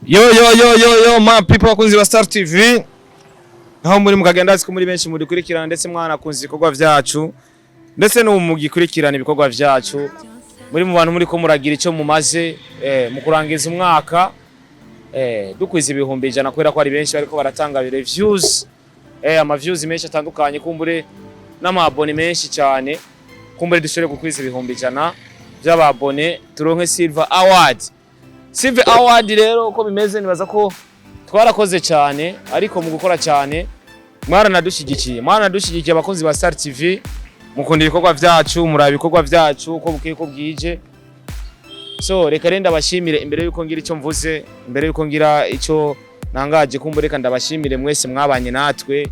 Yo yo yo yo yo, my people, bakunzi ba Star TV aho muri mukagenda, ko muri benshi mudukurikirana ndetse mwanakunze ibikorwa vyacu, ndetse n'ubu mugikurikirana ibikorwa vyacu, muri mu bantu muri ko muragira icyo mumaze mu kurangiza umwaka dukwiza 100,000, kubera ko ari benshi bariko baratanga reviews, ama views menshi atandukanye, kumbure n'ama abonnés menshi cyane. Kumbure dushobore gukwiza 100,000 by'aba abonnés, turonke Silver Award. Silver Award rero uko bimeze, nibaza ko twarakoze cyane, ariko mu gukora cyane mwaranadushigikiye, mwaranadushigikiye. Abakozi ba Star TV, mukunda ibikorwa vyacu, muraba ibikorwa vyacu uko bukeye uko bwije. So reka rero ndabashimire imbere yuko ngira icyo mvuze, imbere yuko ngira icyo nangaje. Kumva reka ndabashimire mwese mwabanye natwe,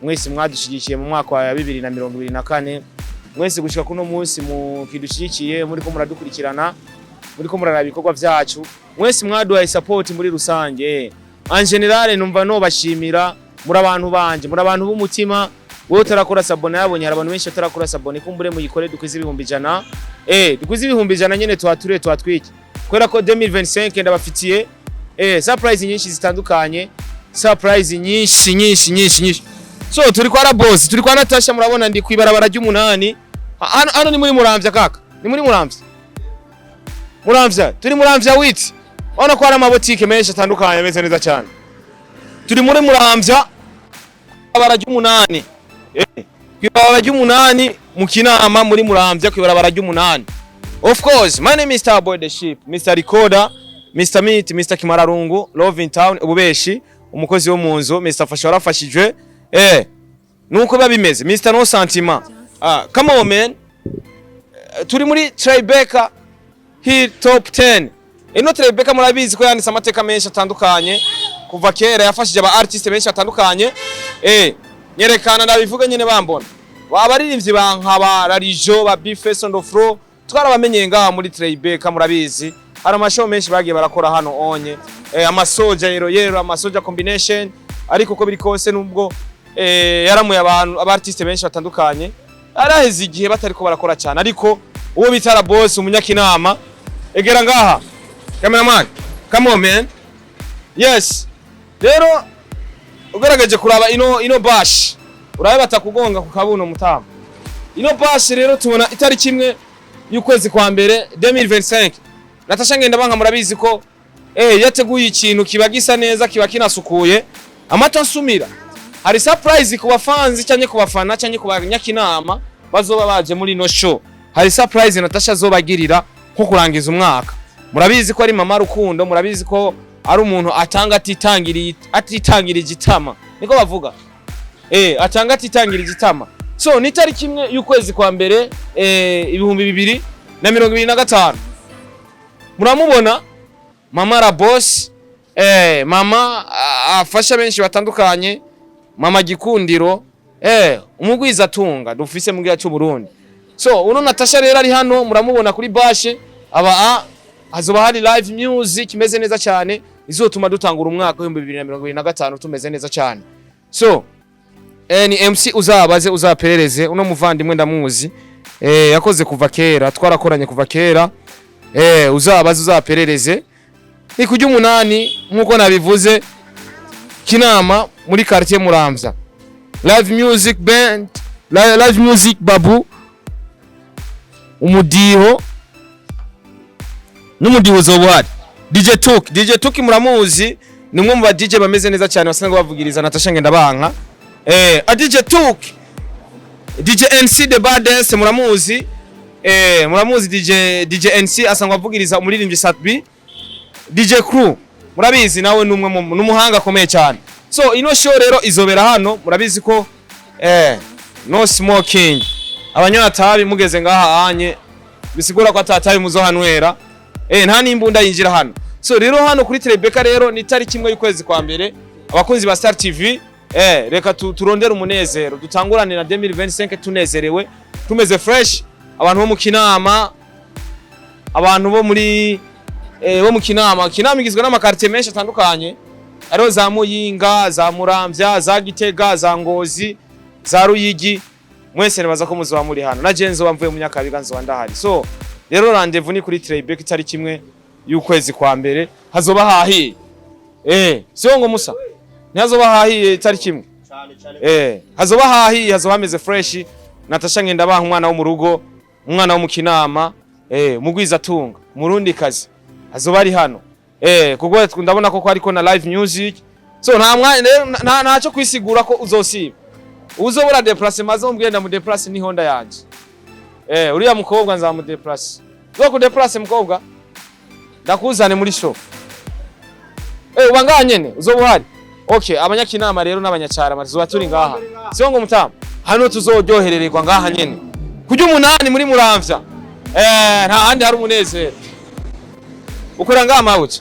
mwese mwadushigikiye mu mwaka wa 2024, mwese gushika kuno munsi mukidushigikiye, muri ko muradukurikirana, muri ko muraraba ibikorwa vyacu, mwese mwaduhaye support muri rusange. En général numva no bashimira, muri abantu banje, muri abantu b'umutima. Wowe utarakora s'abonner, yabonye hari abantu benshi batarakora s'abonner, kumbure muyikore dukwize 100,000, dukwize 100,000 nyene, twature twatwike, kubera ko 2025 ndabafitiye surprise nyinshi zitandukanye, surprise nyinshi nyinshi nyinshi nyinshi. So turi kwa Boss, turi kwa Natasha. Murabona ndi kwibarabara ry'umunani hano. Hano ni muri Muramvya kaka, ni muri Muramvya. Muramvya, turi Muramvya witi. Urabona ko hari amabotike menshi atandukanye ameze neza cyane. Turi muri Muramvya, ibarabara ry'umunani, kwibarabara ry'umunani mu Kinama, muri Muramvya, kwibarabara ry'umunani. Of course, my name is Star Boy the Ship, Mr Recorder, Mr Meat, Mr Kimararungu, Love in Town, ububeshi, umukozi wo mu nzu, Mr Fasha warafashijwe, nuko biba bimeze, Mr No Sentiment. Ah, come on man. Turi muri Tribeca Hill Top 10. Ino Tribeca murabizi ko yanditse amateka menshi atandukanye kuva kera, yafashije aba artiste benshi batandukanye. Nyerekana ndabivuga nyene bambona. Abaririmbyi ba nkaba Rarijo, ba Bface on the floor, twarabamenyeye ngaha muri Tribeca. Murabizi hari amashow menshi bagiye barakora hano onye, amasoja yero yero, amasoja combination. Ariko uko biri kose, nubwo yaramuye abantu, aba artiste benshi batandukanye, araheze igihe batariko barakora cyane. Ariko uwo bita La Boss, umunyakinama, egera ngaha cameraman, come on man. Yes, rero ugaragaje kuraba ino bash, urabe batakugonga ku kabuno mutama. Ino bash rero tubona itariki 1 y'ukwezi kwa mbere 2025. Natasha Ngendabanka murabizi ko yateguye ikintu kiba gisa neza, kiba kinasukuye amata nsumira. Hari surprise ku bafanzi cyangwa ku bafana cyangwa ku banyakinama bazoba baje muri ino show. Hari surprise Natasha azobagirira nko kurangiza umwaka. Murabizi ko ari mama Rukundo, murabizi ko ari umuntu atanga atitangiriye, atitangira igitama, niko bavuga, atanga atitangira igitama. So ni tariki 1 y'ukwezi kwa mbere 2025. Muramubona mama La Boss, mama afasha benshi batandukanye, mama Gikundiro, umugwiza atunga dufise mu gihugu cy'u Burundi. So uno Natasha rero ari hano, muramubona kuri bashe aba hazoba hari live music imeze neza cyane, izotuma dutangura umwaka wa 2025 tumeze neza cyane. So ni MC, uzabaze uzaperereze, uno muvandimwe ndamuzi, yakoze kuva kera, twarakoranye kuva kera. Uzabaze uzaperereze, ni kujya umunani nkuko nabivuze, Kinama, muri quartier Muramvya. Live music band, live music babu, umudiho n'umudiho uzoba uhari. DJ Tuk, DJ Tuk muramuzi, ni umwe mu ba DJ bameze neza cyane basanzwe bavugiriza Natasha Ngendabanka. A DJ Tuk, DJ NC the Baddest muramuzi, muramuzi DJ NC asanzwe avugiriza umuririmbyi Satbi. DJ Crew murabizi nawe ni umwe n'umuhanga akomeye cyane. So ino show rero izobera hano. Murabizi ko no smoking, abanywa tabi mugeze ngaha anye bisigura ko atatabi muzohanywera, nta n'imbunda yinjira hano. So rero hano kuri Tribeca rero ni tariki 1 y'ukwezi kwa mbere. Abakunzi ba Star TV, reka turondere umunezero, dutangurane na 2025 tunezerewe, tumeze fresh. Abantu bo mu Kinama, abantu bo muri bo mu Kinama. Kinama igizwe n'amakartier menshi atandukanye, hariho za Muyinga, za Muramvya, za Gitega, za Ngozi, za Ruyigi. Mwese nibaza ko muzoba muri hano, na je nzoba mvuye mu Nyakabiga, nzoba ndahari. So rero rendez-vous ni kuri Tribeca itariki 1 y'ukwezi kwa mbere, hazoba hahiye. Sio ngo musa ntihazoba hahiye itariki 1. Hazoba hahiye, hazoba hameze fresh. Natasha Ngendabanka, umwana wo mu rugo, umwana wo mu Kinama, mugwiza tunga murundi kazi, azoba ari hano, kuko ndabona ko ariko na live music. So nta mwanya rero, ntacyo kwisigura ko uzosiba. Uzobura déplacement azombwira ndamu déplace, ni Honda yanje. Uriya mukobwa nzamu déplace. Zo ku déplace mukobwa, ndakuzane muri show. Uba ngaha nyene, uzoba uhari. Okay, abanyakinama rero n'abanyacarama tuzoba turi ngaha. Sio ngo mutama hano tuzoryoherererwa ngaha nyene kurya 8 muri Muramvya. Nta handi hari umunezero. Ukora ngaha mawuca?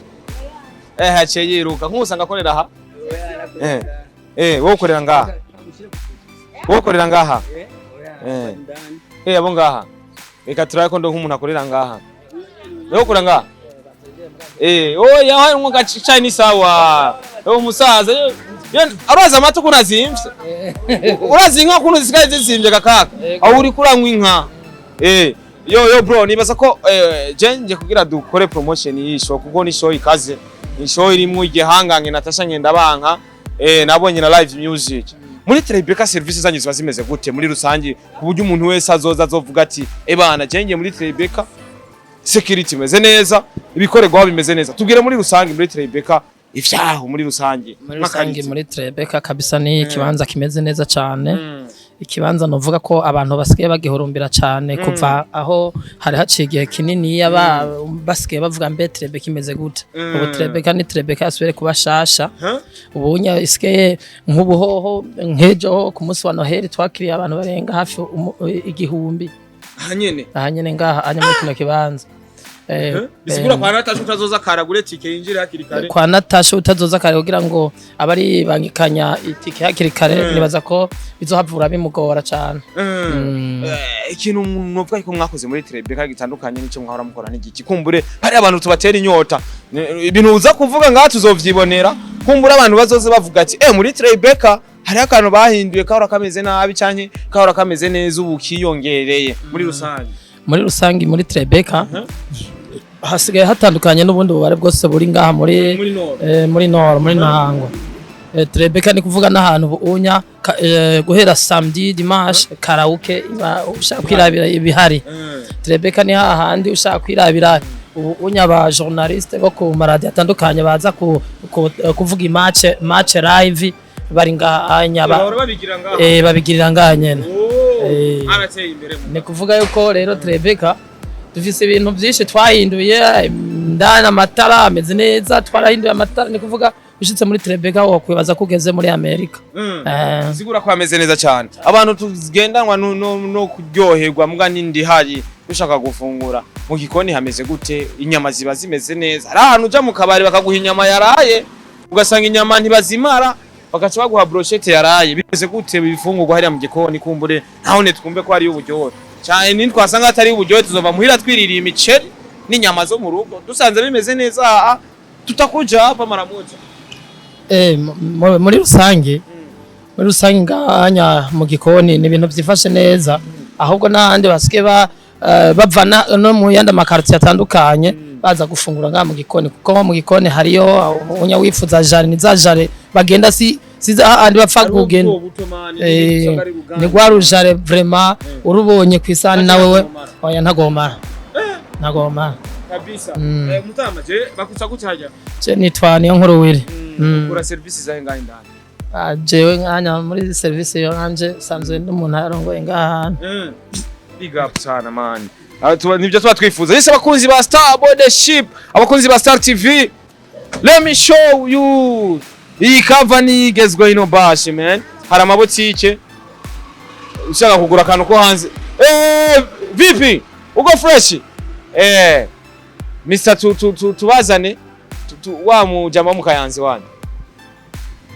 Haciye yiruka nkusanga akorera aha. Wowe ukorera ngaha, wowe ukorera ngaha. Abo ngaha, reka turabe ko ndo nk'umuntu akorera ngaha. Wowe ukorera ngaha? Oya, hari gacayi ni sawa. Umusaza arazi amata ukuntu azimvye. Urazi inka ukuntu zisigaye zizimvye kakaka? Aho uri kuranywa inka. Yo yo bro, nibaza ko je nje kugira dukore promotion y'iyi show, kuko ni show ikaze. Ni show irimwo igihangange Natasha Ngendabanka, nabonye na live music. Muri Tribeca service zanyu ziba zimeze gute muri rusangi, ku buryo umuntu wese azoza azovuga ati: "Ebana, je ngiye muri Tribeca, security imeze neza, ibikorerwaho bimeze neza"? Tubwire muri rusangi muri Tribeca, ivyaho muri rusangi. Muri rusange muri Tribeca kabisa ni ikibanza kimeze neza cyane. Ikibanza novuga ko abantu basigaye bagihurumbira cyane, kuva aho hari haciye igihe kinini basigaye bavuga: "Mbe Tribeca imeze gute?" Ubu Tribeca ni Tribeca yasubire kuba shasha. Ubu nya isigaye nk'ubuhoho, nk'ejo ku munsi wa Noheli twakiriye abantu barenga hafi 1000. Hanyene? Aha nyene, ngaha anya muri kino kibanza. Bisigura kwa Natasha utazoza karagure tike, yinjire hakiri kare. Kwa Natasha utazoza kare kugira ngo abari bangikanya itike hakiri kare, nibaza ko bizohavura bimugora cane. Ikintu novuga ko mwakoze muri Tribeca gitandukanye n'icyo mwahora mukora n'igiki? Kumbure hari abantu tubatera inyota. Ibintu uza kuvuga ngaha tuzovyibonera. Kumbure abantu bazoze bavuga ati: "Muri Tribeca hariho akantu bahinduye, kahora kameze nabi canke kahora kameze neza, ubu kiyongereye", muri rusange. Muri rusange muri Tribeca hasigaye hatandukanye n'ubundi bubare bwose buri ngaha muri muri Nord. Muri Nord, muri Ntango. Tribeca ni kuvuga n'ahantu ubunya guhera samedi, dimanche, karaoke iba, ushaka kwirabira ibihari. Tribeca ni hahandi ushaka kwirabira ubu unya ba journaliste bo ku maradiyo atandukanye baza kuvuga match live, bari ngaha anya Bahora babigira ngaha? Babigirira ngaha nyene. Oh, arateye imbere mu. Ni kuvuga yuko rero Tribeca dufise ibintu byinshi twahinduye indani. Amatara ameze neza, twarahinduye amatara. Ni kuvuga ushitse muri Tribeca wokwibaza ko ugeze muri Amerika. Sigura ko ameze neza cyane. Abantu tugendanwa no kuryoherwa mbwa n'indi hari ushaka gufungura, mu gikoni hameze gute? Inyama ziba zimeze neza? Hari ahantu uja mu kabari bakaguha inyama yaraye, ugasanga inyama ntibazimara, bagaca baguha brochette yaraye. Bimeze gute ibifungurwa hariya mu gikoni? Kumbure ntahone twumve ko hariyo uburyohe cyane. Nitwasanga atari uburyohe, tuzova muhira twiririye imiceri n'inyama zo mu rugo. Dusanze bimeze neza, tutakuja hapa mara moja. Muri rusange nganya mu gikoni ni ibintu byifashe neza, ahubwo n'ahandi basigaye bava no mu yandi ma quartier atandukanye baza gufungura ngaha mu gikoni, kuko nko mu gikoni hariyo unya wifuza jare, ni za jare bagenda, si ahandi bapfa kugenda. Ni rwa rujare vraiment urubonye ku isahani nawe we oya, ntagomara, ntagomara. Kabisa. Mutama, je bakuca gute hajya? Je nitwa niyo nkuru wiri. Ukora service zahe ngahe indani? Ah, jewe nkanya muri service yo nkanje sanzwe n'umuntu arongoye ngaha hantu. Big up sana man. Ah, nibyo tuba twifuza. Yese abakunzi ba Star Boy Ship, abakunzi ba Star TV. Let me show you. Iyi cover ni igezweho ino bash man. Hari amabotike. Ushaka kugura akantu ko hanze. Vipi? Uko fresh? Mr tu, tu, tu, tubazane wa mujama mu Kayanzi wanyu.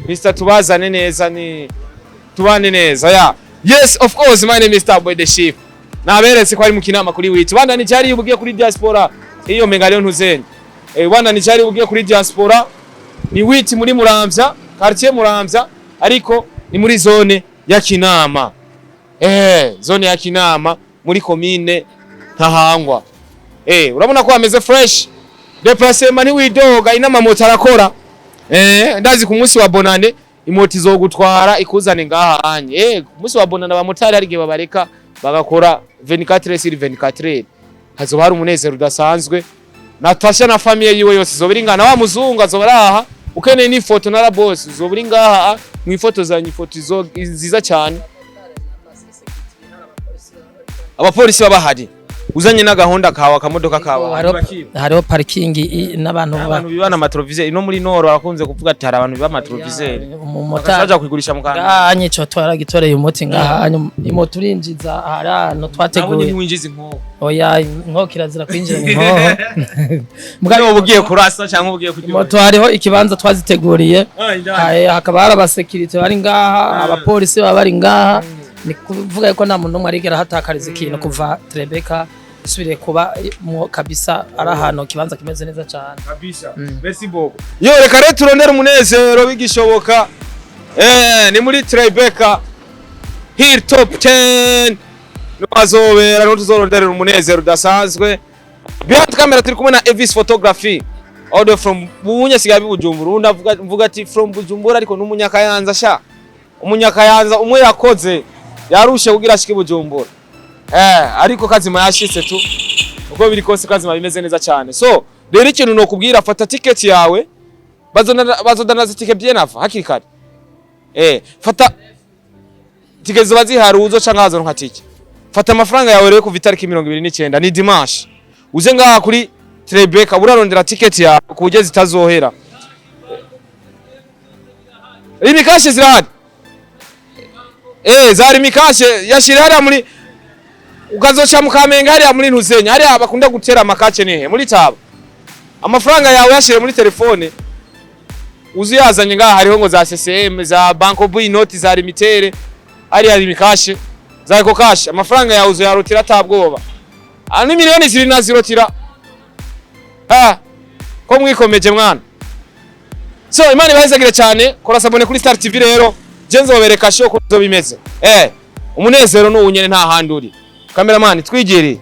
Mr tubazane neza, ni tubane neza ya. Yes, of course, my name is Star Boy the Chief. Naberetse ko ari mu Kinama kuri witi. Banda ni cyari ubugiye kuri diaspora. Iyo menga rero ntuzenya. Banda ni cyari ubugiye kuri diaspora. Ni witi muri Muramvya, quartier Muramvya, ariko ni muri zone ya Kinama. Zone ya Kinama muri commune Ntahangwa. Urabona ko hameze fresh. Déplacement ni widoga, inama moto arakora. Ndazi ku munsi wa bonane imoti izogutwara ikuzane ngaha anye. Ku munsi wa bonane abamotari hari igihe babareka bagakora 24 sur 24. Hazoba hari umunezero udasanzwe. Natasha na famille yiwe yose izoba iri ngaha, na wa muzungu azoba ari aha. Ukeneye n'ifoto na la boss uzoba uri ngaha, mwifotozanye ifoto nziza cyane. Abapolisi baba bahari, uzanye n'agahonda kawe, akamodoka kawe. Hariho parking n'abantu Abantu bibana ama rétroviseur ino muri noro barakunze kuvuga ati hari abantu biba ama rétroviseur umumotari bakaja kuyigurisha mu kantu. Ngaha nyico twaragitoreye umuti. Ngaha imoto urinjiza hari ahantu Nabonye twateguye. Ntiwinjiza inkoho? Oya, inkoho kirazira kwinjira inkoho. Mugabo uba ugiye kurasa cyangwa uba ugiye kuryoha? Moto hariho ikibanza twaziteguriye. Ah, indani. Hakaba hari abasekirite bari ngaha, abapolisi baba bari ngaha. Ni kuvuga yuko nta muntu n'umwe arigera ahatakariza ikintu kuva Tribeca isubiriye kuba mo kabisa, ari ahantu ikibanza kimeze neza cyane. Kabisa. Merci beaucoup. Yo, reka rero turondere umunezero bigishoboka. Ni muri Tribeca Hill Top 10 azobera, niho tuzoronderera umunezero udasanzwe. Behind camera turi kumwe na Evis Photography. All the from Bunya sigaye Bujumbura. Ubundi avuga mvuga ati from Bujumbura, ariko n'umunyakayanza sha. Umunyakayanza umwe yakoze yarushe kugira ashike Bujumbura. Ariko kazima yashitse tu. Uko biri kose kazima bimeze neza cyane. So, rero ikintu nokubwira, fata ticket yawe. Bazodanaza ticket bien avant, hakiri kare. Fata ticket, ziba zihari, uzoca nkazo nka tike. Fata amafaranga yawe rero kuva itariki 29, ni dimanche. Uze ngaha kuri Tribeca urarondera ticket yawe ku buryo zitazohera. Rimikashe zirahari. Za Rimikashe yashira hariya muri ukazoca mu Kamenge, hariya muri Ntuzenya, hariya bakunda gutera amakace, nihe muri Taba. Amafaranga yawe yashire muri telefone uzi yazanye ngaha, hariho ngo za CCM, za Bancobu, inoti za Lumitel, hariya Rimikashe za Ecocash, amafaranga yawe uzoyarotira atabwoba. Ah, ni miliyoni 2 nazirotira. Ah, ko mwikomeje mwana. So Imana ibahezagire cyane, kora s'abonner kuri Star TV. Rero je nzobereka show ko bimeze. Umunezero ni uwunyene, nta handi uri. Cameraman twigiriye.